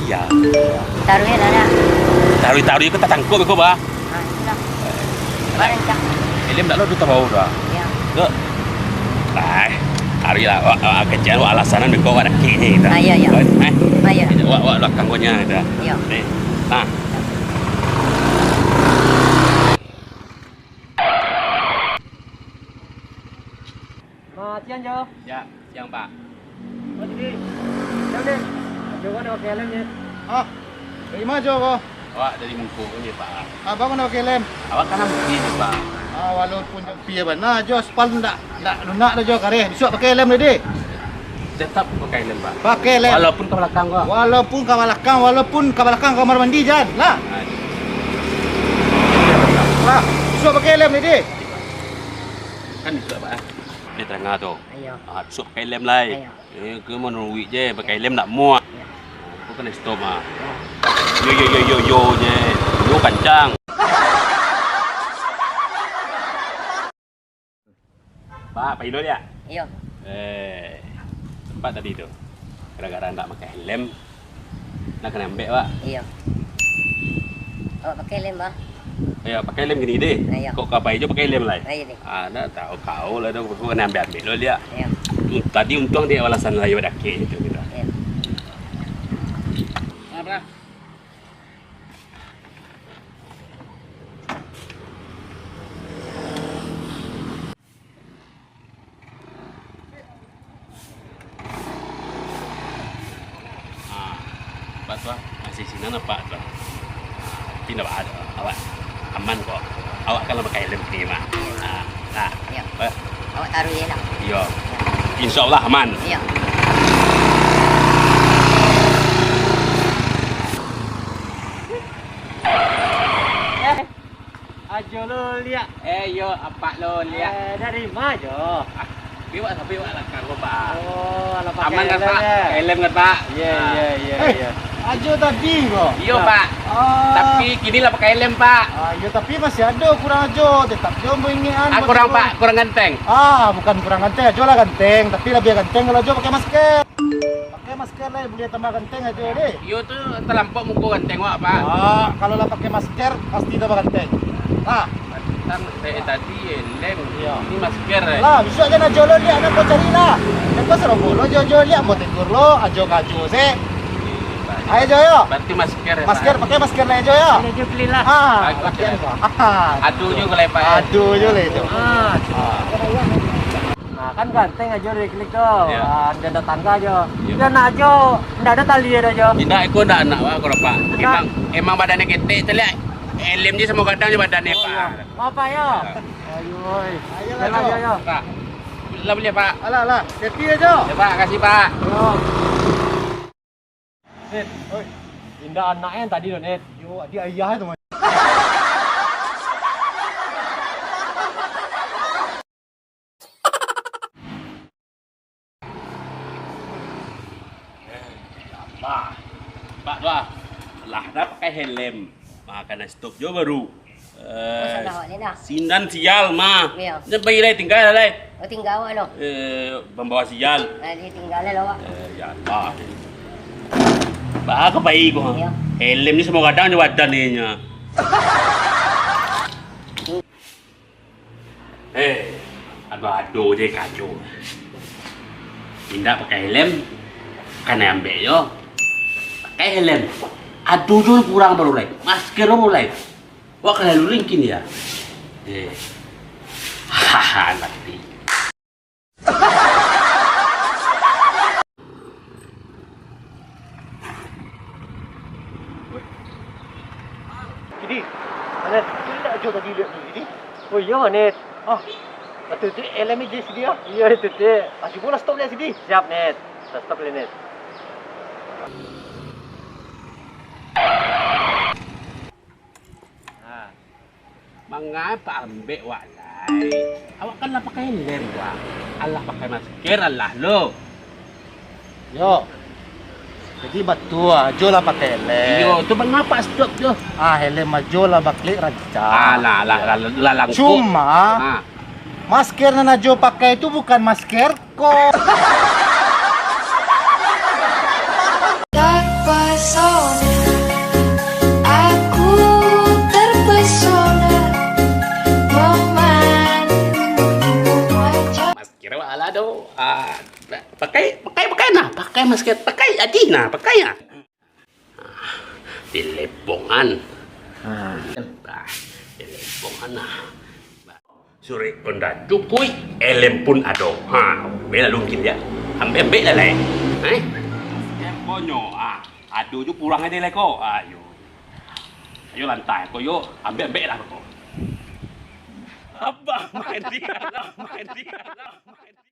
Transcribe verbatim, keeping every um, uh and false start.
Ya. Taruih lah, dah. Taruih-taruih ko tatangkok beko, bah. Ah, sudah. Barang cak. Helm dak lo tu tabao dah. Ya. Tu. Ai, taruih lah. Wak, wak, kecek wak alasanan beko wak dakek ni, dah. Ah, ya, ya. Eh? Ah, ya. Wak, wak balakang ko nya, dah. Ya. Eh. Nah. Nah, siang, Jo. Ya, siang, Pak. Oh, jadi, siang, Dek. Jo kan ado pakai helm, ya? Ah, dari ma Jo ko? Awak dari Mungko ko, Pak. Abang ado pakai helm? Awak kan ambil ni, Pak. Ah, walaupun jo pia bana, Jo, aspal ndak, ndak lunak doh, Jo, kareh. Bisuak pakai helm, Dek. Tetap pakai helm, Pak. Pakai helm. Walaupun ka balakang ko. Walaupun ka balakang, walaupun ka balakang kamar mandi, jan lah. Ah, iya. Lah, bisuak pakai helm, Dek. Kan bisuak, Pak. Di tangah tu. Iyo. Ah, bisuak pakai helm lai. Iyo. Eh, ke manuruik je, pakai helm ndak muah. Iyo. Aku kan stop ah. Iyo. Yo, yo, yo, yo, yo je. Yo kancang. Pak, pai dulu ya? Iyo. Eh, sempat tadi tu. Gara-gara ndak pakai helm, nak kena ambek, Pak. Iyo. Awak pakai helm, bah? Iyo, pakai helm gini deh. Iyo. Kok ka pai jo pakai helm lai? Iyo, deh. Ah, ndak tahu kau lah tu, kau kena ambek-ambek lo dia. Iyo. Tu, tadi untung dia alasan lai dakek itu gitu. Iyo. Apa? Ah, Pak tu ah, masih sinan apak tu ah. Tapi ndak ba-, awak aman kok. Awak kan lah pakai helm ni mah. Ah, nah. Iyo. Pak. Awak taruih je lah. Iyo. Insya Allah aman. Iyo. Eh. Ajo lo liak. Eh, yo, apak lo liak. Eh, dari ma Jo? Ah, biwak tapi wak lakang ko, Pak. Oh, alah pakai helm kan, Pak? Pakai helm kan, Pak? Iyo, iyo, iyo. Eh, iyo. Ajo tadi ko? Iyo, Pak. Ah. Tapi kini lah pakai helm, Pak. Ah, iyo, tapi masih ado kurang ajo. Tetap jo maingek an. Ah, kurang, Pak. Kurang ganteng. Ah, bukan kurang ganteng. Ajo lah ganteng, tapi labiah ganteng kalau ajo pakai masker. Pakai masker lai, buliah tambah ganteng ajo deh. Iyo tu talampau muko ganteng wak, Pak. Ah, kalau lah pakai masker, pasti tambah ganteng. Ah. Tang dari tadi helm, iyo, ini masker, eh. Lah, bisuak jan ajo lo liak, nan ko cari lah. Nan ko sarombong lo, ajo, ajo liak, mo tegur lo, ajo ka ajo se. Ayo, Jo, yo. Berarti masker, ya, masker, Pak? Pakai masker lai, Jo, yo. Ini ajo beli lah. Ah, bagus, latihan, ya. Pak. Ah, ado jo lai, Pak, ya. Ado jo lai, Jo. Ah. Ah. Nah, kan ganteng ajo dari klik tu. Iyo. Ah, ndak ado tangga ajo. Iyo. Iyo, nak ajo, ndak ado tali ado ajo. Indak, iko ndak nak, Pak, kalau, Pak. Ndak. Emang, emang badannya ketek, caliak. Helm je samo gadang je badannya, Pak. Oh, iyo. Apa ya? Iyo. Ayo, ayo, ayo. Pak. Lah boleh, Pak. Alah, alah. Hati-hati ajo. Ya, Pak, kasih, Pak. Yo. Nit, oi, indak anak yang tadi tu, Nit. Yo, adik ayah tu, man. Pak, Pak, tu ah. Lah, dah pakai helm. Makan stop jo baru. Eh, masalah awak ni dah. Sinan sial, mah. Iyo. Jan pai lai, tingga lai. Oh, tingga awak lo. Eh, pambawa sial. Nah, dia tingga lai lo awak. Eh, ya Allah. Baa ka pai ko. Iyo. Helm ni samo gadang jo badan ni nyo. Eh, ado-ado je kajo. Indak pakai helm, kanai ambek yo. Pakai helm, ado jo kurang baru lai. Masker baru lai. Wak ka lalu lingkin ya. Eh. Haha, nanti. Kini, Anet, indak jo tadi liak tu, kini. Oh, iyo, Nit. Ah, atu tu L M J sidi, ah. Iyo, itu tu. Ah, cubolah stop liak sidi. Siap, Nit. Stop liak, Nit. Ha. Mangapa ambek wak lai? Awak kan lah pakai helm, wak. Alah pakai masker, alah lo. Yo. Jadi batua, ajo lah pakai helm. Iyo, tu mangapa stop tu? Ah, helm ajo lah baklik rancak. Alah, alah, alah, alah, langkok. Cuma, ha, masker nan ajo pakai tu bukan masker ko. Tak pasal Ah, pakai, pakai, pakai nah, pakai masker, pakai aji nah, pakai ah. Ah, dilepongan. Ah. Ah, dilepongan nah. Surek pun dah cukuik, elem pun ado. Ha, bela lungkin dia. Ambek-ambek lah lai. Eh? Masker ponyo, ah, ado ju kurang ade lai ko. Ayo. Ayo lantai ko yo, ambek-ambek lah ko. Abah main di, main di.